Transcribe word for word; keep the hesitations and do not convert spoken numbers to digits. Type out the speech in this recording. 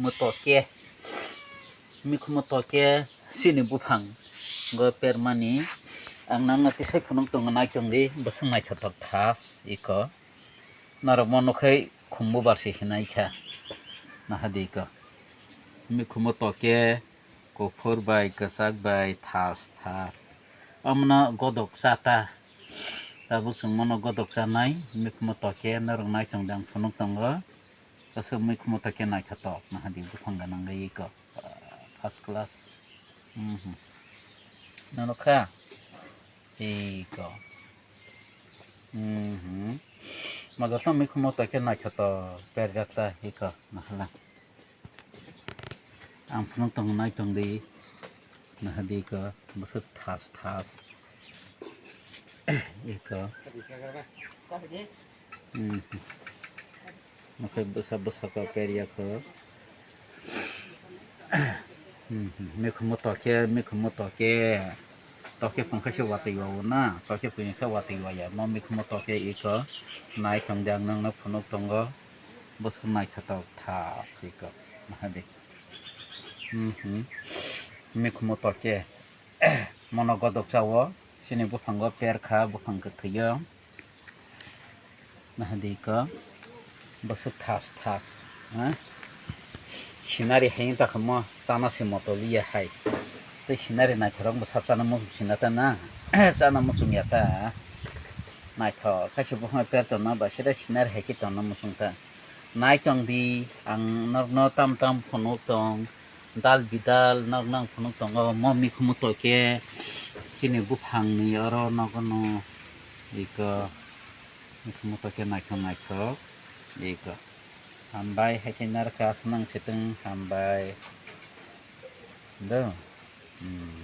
Mikhumu toke, mikhumu toke chini buphang go permani. Ang nangno tisai phunuk tongo, naitong di, bwswk naithotok thas iko. Norok mo nukhai khumbu barsi hinai kha. Nahadi iko. Mikhumu toke kuphur bai, kwchak bai, thas thas. Omono godok chata. Tabuk chwng mono godok chanai, mikhumu toke norok naitong di, ang phunuk tongo. Kaisa mikhumu toke naithotok, nahadi buphang gwnang gai iko. First class. Mhm. Nukha? Iko. Mhm. Mo joto mikhumu toke naithotok, perjak ta iko, nahala. Ang phunuk tongo, naitong di. Nahadi iko, bwswk thas thas. Iko. Hmm. Oke, bwsa bwsa ko per ya ko. Hmm, hmm. Mikhumu toke, mikhumu toke. Toke pungkha se watwi wa na, toke pungkha watwi wa ya. Mo mikhumu toke iko. Naitong di, ang nangno phunuk tongo. Bwswk naithotok thas iko. Nahadi. Mhm. Mikhumu toke. Mono godok chao. Chini buphango per kha, buphang kwthwio. Nahadi iko. Bwswk thas thas. Ha? Sinari hai wngta kha mo, chana se moto liya hai. Tei sinari naithorok bwsa chana muchung sina ta na. Chana muchung ya ta. Naithok, kaisa buphang per tongna ba sida sinari hai khe tongna muchung ta. Naitong di, ang norokno tam tam phunuk tong, dal bidal norokno ang phunuk tongo, mo mikhumu toke, chini buphangni oro nogono iko, mikhumu toke naithok naithok, iko. Hambai, hai khe narwkha, aswk nang sitwng, hambai. Do? Hmm.